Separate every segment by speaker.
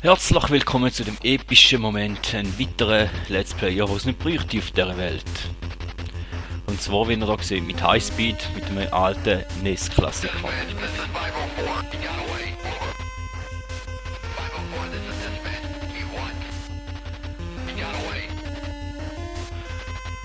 Speaker 1: Herzlich willkommen zu dem epischen Moment, ein weiterer Let's Player, der es nicht bräuchte auf dieser Welt. Und zwar, wie ihr hier seht, mit Highspeed, mit einem alten NES-Klassiker.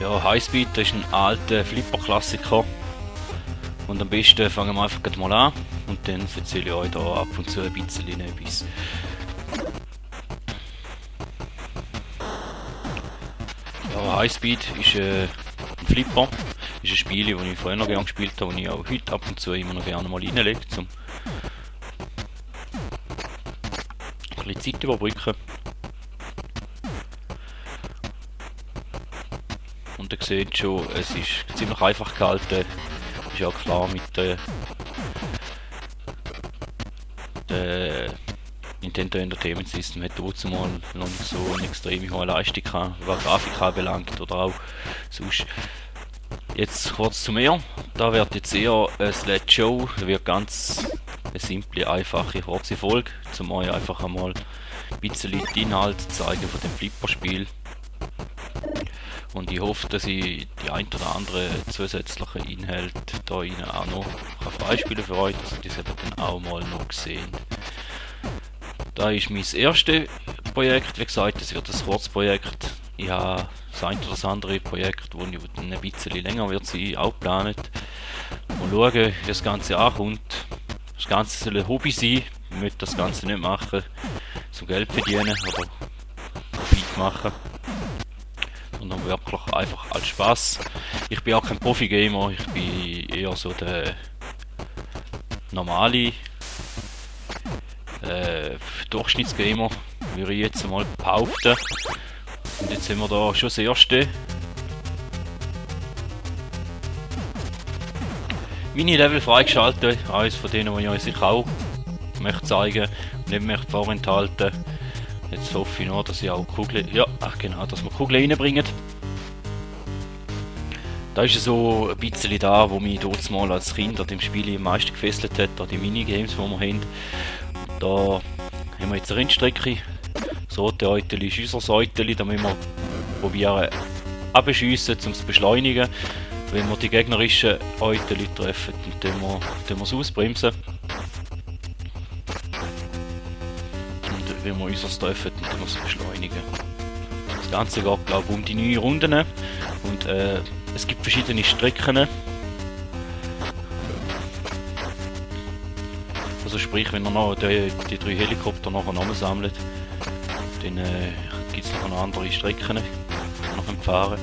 Speaker 1: Ja, Highspeed, das ist ein alter Flipper-Klassiker. Und am besten fangen wir einfach mal an und dann erzähle ich euch da ab und zu ein bisschen etwas. Ja, Highspeed ist ein Flipper, ist ein Spiel, das ich vorher noch gerne gespielt habe und ich auch heute ab und zu immer noch gerne mal reinlege, um ein bisschen Zeit überbrücken. Und ihr seht schon, es ist ziemlich einfach gehalten. Ist ja klar mit der Nintendo Entertainment System hat zumal noch nicht so eine extrem hohe Leistung gehabt, was Grafik anbelangt oder auch sonst. Jetzt kurz zu mir. Da wird jetzt eher eine Slideshow, da wird ganz eine simple, einfache, kurze Folge, um euch einfach einmal ein bisschen die Inhalte zeigen von dem Flipper-Spiel. Und ich hoffe, dass ich die ein oder andere zusätzlichen Inhalte da rein auch noch freispielen für euch, dass ihr das dann auch mal noch sehen. Da ist mein erstes Projekt, wie gesagt, das wird ein Kurzprojekt. Ich habe das ein oder das andere Projekt, das dann ein bisschen länger wird sein, auch geplant. Mal schauen, wie das Ganze ankommt. Das Ganze soll ein Hobby sein. Ich möchte das Ganze nicht machen, zum Geld verdienen oder Profit machen, sondern wirklich einfach als Spaß. Ich bin auch kein Profi-Gamer, ich bin eher so der normale Durchschnittsgamer, würde ich jetzt mal behaupten. Und jetzt haben wir da schon das erste Mini-Level freigeschaltet, eines von denen, die ich euch sicher auch möchte zeigen und nicht möchte vorenthalten. Jetzt hoffe ich nur, dass ich auch Kugeln, ja, ach genau, dass wir Kugeln reinbringen. Da ist so ein bisschen da, wo mich dort mal als Kind an dem Spiel am meisten gefesselt hat, an die Minigames, die wir haben. Da haben wir jetzt eine Rennstrecke, das rote Euteli ist unser Euteli, da müssen wir probieren abschiessen, um es zu beschleunigen. Wenn wir die gegnerischen Euteli treffen, dann wir es ausbremsen. Und wenn wir unseres treffen, dann wir es beschleunigen. Das Ganze geht, glaube ich, um die 9 Runden und es gibt verschiedene Strecken. Also sprich, wenn ihr noch die 3 Helikopter nachher sammelt, dann gibt es noch andere Strecken, die noch fahren.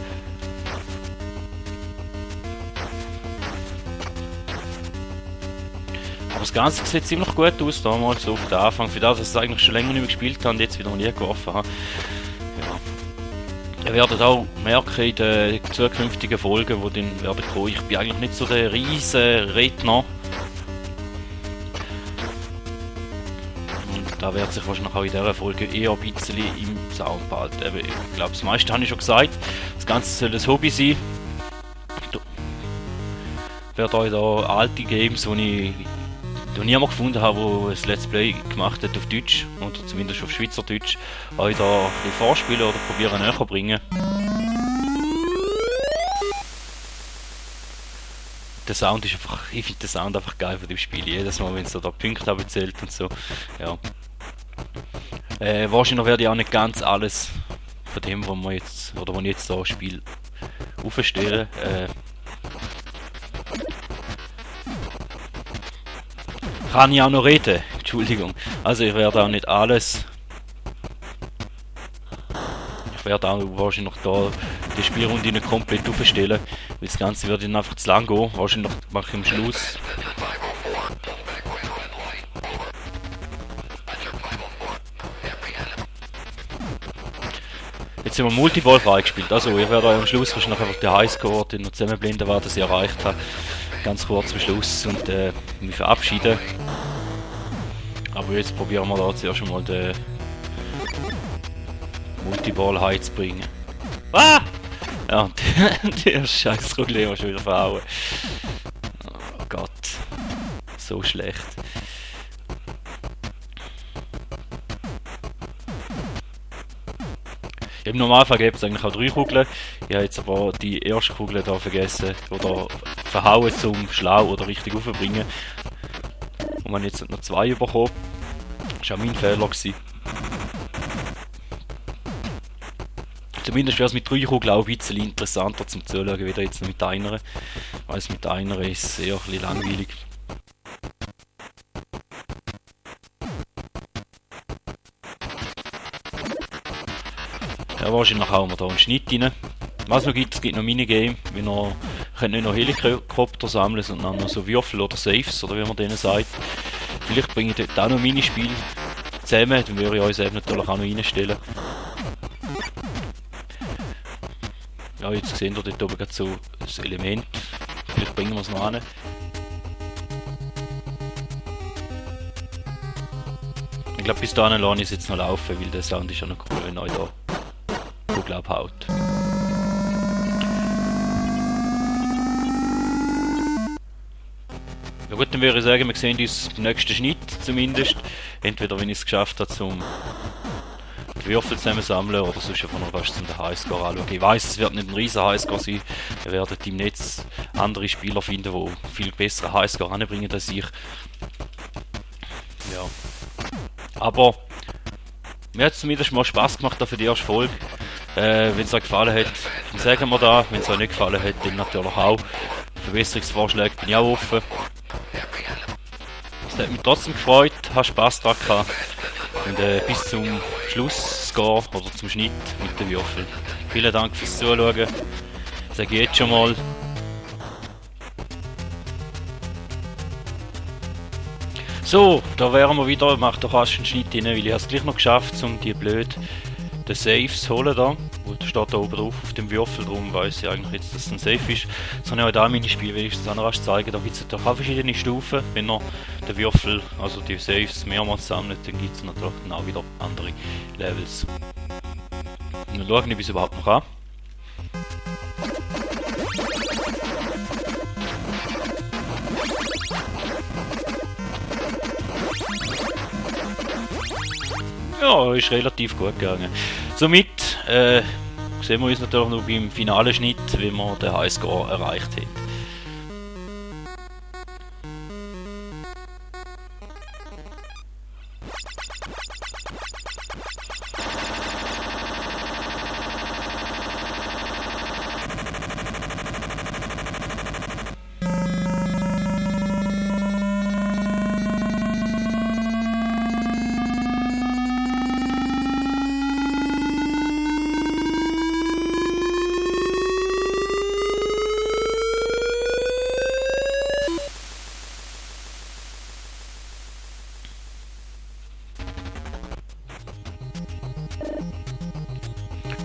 Speaker 1: Aber das Ganze sieht ziemlich gut aus, damals so auf den Anfang, für das, dass ich es eigentlich schon länger nicht mehr gespielt habe und jetzt wieder mal nie geworfen habe. Ja. Ihr werdet auch merken in den zukünftigen Folgen, die dann werden kommen, ich bin eigentlich nicht so der riesen Redner. Da wird sich wahrscheinlich auch in dieser Folge eher ein bisschen im Zaum behalten. Ich glaube, das meiste habe ich schon gesagt. Das Ganze soll ein Hobby sein. Ich werde euch da alte Games, die ich niemand gefunden habe, der ein Let's Play gemacht hat auf Deutsch, oder zumindest auf Schweizerdeutsch, euch da ein bisschen vorspielen oder probieren näher bringen. Der Sound ist einfach, ich finde den Sound einfach geil von dem Spiel. Jedes Mal, wenn es da Punkte abzählt und so. Ja. Wahrscheinlich werde ich auch nicht ganz alles von dem, was ich jetzt da spiele, aufstellen. Kann ich auch noch reden? Entschuldigung. Also ich werde auch nicht alles. Ich werde auch wahrscheinlich da die Spielrunde nicht komplett aufstellen, weil das Ganze wird dann einfach zu lang gehen. Wahrscheinlich mache ich am Schluss. Jetzt haben wir Multiball freigespielt, also ich werde euch am Schluss wahrscheinlich einfach den Highscore noch zusammenblenden, was ich erreicht habe. Ganz kurz zum Schluss und mich verabschieden. Aber jetzt probieren wir da zuerst mal den Multiball heimzubringen. Ah! Ja, der scheiß Kugel schon wieder verhauen. Oh Gott. So schlecht. Im Normalfall gibt es eigentlich auch 3 Kugeln. Ich habe jetzt aber die erste Kugel da vergessen oder verhauen zum schlau oder richtig aufbringen. Und man jetzt noch 2 bekommen. Das war auch mein Fehler gewesen. Zumindest wäre es mit 3 Kugeln auch ein bisschen interessanter zum Zuschauen, wieder jetzt mit einer. Weil es mit einer ist eher ein bisschen langweilig. Ja, wahrscheinlich hauen wir da einen Schnitt rein. Was noch gibt, es gibt noch Minigame, wie noch, könnt nicht noch Helikopter sammeln, sondern noch so Würfel oder Saves, oder wie man denen sagt. Vielleicht bringe ich dort auch noch Minispiele zusammen, dann würde ich euch selbst natürlich auch noch reinstellen. Ja, jetzt sehen wir dort oben gerade so das Element, vielleicht bringen wir es noch an. Ich glaube, bis dahin lasse ich es jetzt noch laufen, weil der Sound ist ja noch cool, wenn euch da Kugel abhaut. Ja gut, dann würde ich sagen, wir sehen uns beim nächsten Schnitt zumindest. Entweder wenn ich es geschafft habe, zum die Würfel zusammensammeln oder sonst einfach noch fast zum Highscore anschauen. Ich weiss, es wird nicht ein riesen Highscore sein. Ihr werdet im Netz andere Spieler finden, die viel bessere Highscore anbringen als ich. Ja. Aber mir hat es zumindest mal Spaß gemacht für die erste Folge. Wenn es euch gefallen hat, dann sagen wir da. Wenn es euch nicht gefallen hat, dann natürlich auch. Verbesserungsvorschläge bin ich auch offen. Es hat mich trotzdem gefreut, habe Spaß daran gehabt. Und bis zum Schlussscore oder zum Schnitt mit den Würfeln. Vielen Dank fürs Zuschauen. Sage ich jetzt schon mal. So, da wären wir wieder. Ich mache doch fast einen Schnitt rein, weil ich es gleich noch geschafft, um die blöd den Saves zu holen da. Gut, steht da oben drauf auf dem Würfel, darum weiss ich eigentlich jetzt, dass es ein Safe ist. Jetzt habe ich euch da meine Spiele wenigstens auch noch rasch zeigen. Da gibt es natürlich auch verschiedene Stufen. Wenn ihr den Würfel, also die Saves, mehrmals sammelt, dann gibt es natürlich dann auch wieder andere Levels. Und dann schauen wir, wie es überhaupt noch an. Ja, ist relativ gut gegangen. Somit sehen wir uns natürlich noch beim finalen Schnitt, wie wir den Highscore erreicht haben.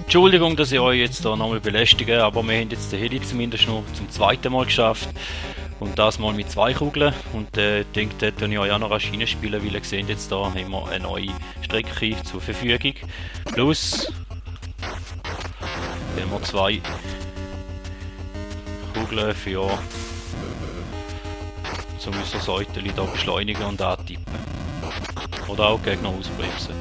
Speaker 1: Entschuldigung, dass ich euch jetzt da nochmal belästige, aber wir haben jetzt den Heli zumindest noch zum zweiten Mal geschafft. Und das mal mit 2 Kugeln. Und ich denke, dort kann ich euch auch noch Schiene spielen, weil ihr seht jetzt da haben wir eine neue Strecke zur Verfügung. Plus haben wir 2 Kugeln für zum unser Säuteli da beschleunigen und antippen. Oder auch Gegner ausbremsen.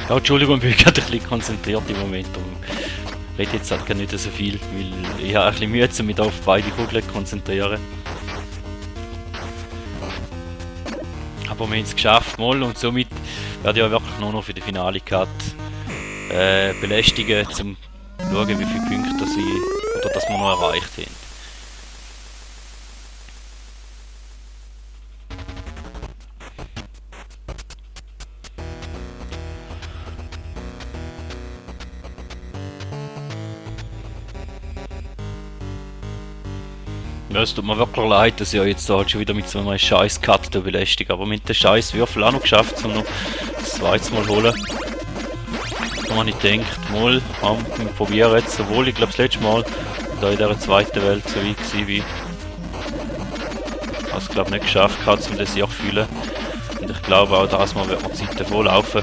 Speaker 1: Ja, Entschuldigung, ich bin gerade ein bisschen konzentriert im Moment und rede jetzt halt gar nicht so viel, weil ich habe ein bisschen Mühe, mich auf beide Kugeln zu konzentrieren. Aber wir haben es geschafft, mal, und somit werde ich auch wirklich nur noch für die finale Cut belästigen, um zu schauen, wie viele Punkte dass wir noch erreicht haben. Ja, es tut mir wirklich leid, dass ich jetzt da halt schon wieder mit so einem scheiß Cut belästige, aber mit dem scheiß Würfel auch noch geschafft, um noch das zweite Mal holen. Da habe ich gedacht, mal, wir probieren jetzt, obwohl ich glaube das letzte Mal da in dieser zweiten Welt so weit war wie... Ich habe es glaube nicht geschafft, um das Jahr zu fühlen. Und ich glaube auch, das Mal wird man die Zeit davon laufen.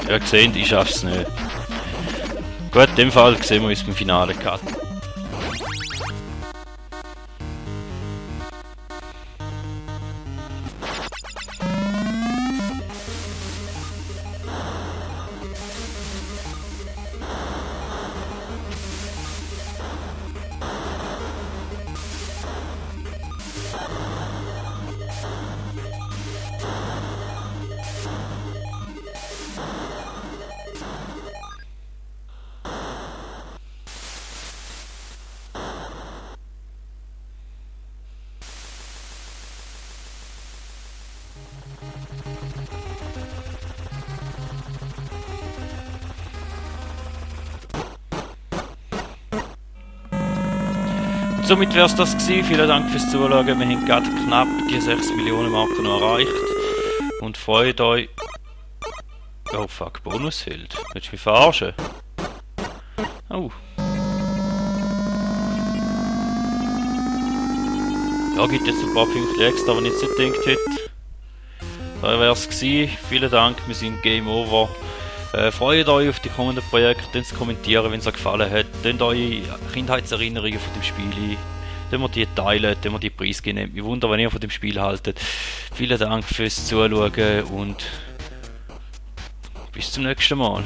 Speaker 1: Ja, gesehen, ich schaffe es nicht. Gut, in dem Fall sehen wir uns beim Finale Cut. Somit wäre es das gewesen. Vielen Dank fürs Zuschauen. Wir haben gerade knapp die 6 Millionen Marken noch erreicht. Und freut euch... Oh fuck, Bonusfeld. Willst du mich verarschen? Oh. Ja, gibt jetzt ein paar Punkte extra, wenn ich jetzt nicht gedacht hätte. Da wäre es gewesen. Vielen Dank, wir sind Game Over. Freut euch auf die kommenden Projekte, kommentieren, wenn es euch gefallen hat. Tönt eure Kindheitserinnerungen von dem Spiel ein. Tönt wir die teilen, tönt wir die Preise nehmen. Mich wundert, wenn ihr von dem Spiel haltet. Vielen Dank fürs Zuschauen und bis zum nächsten Mal.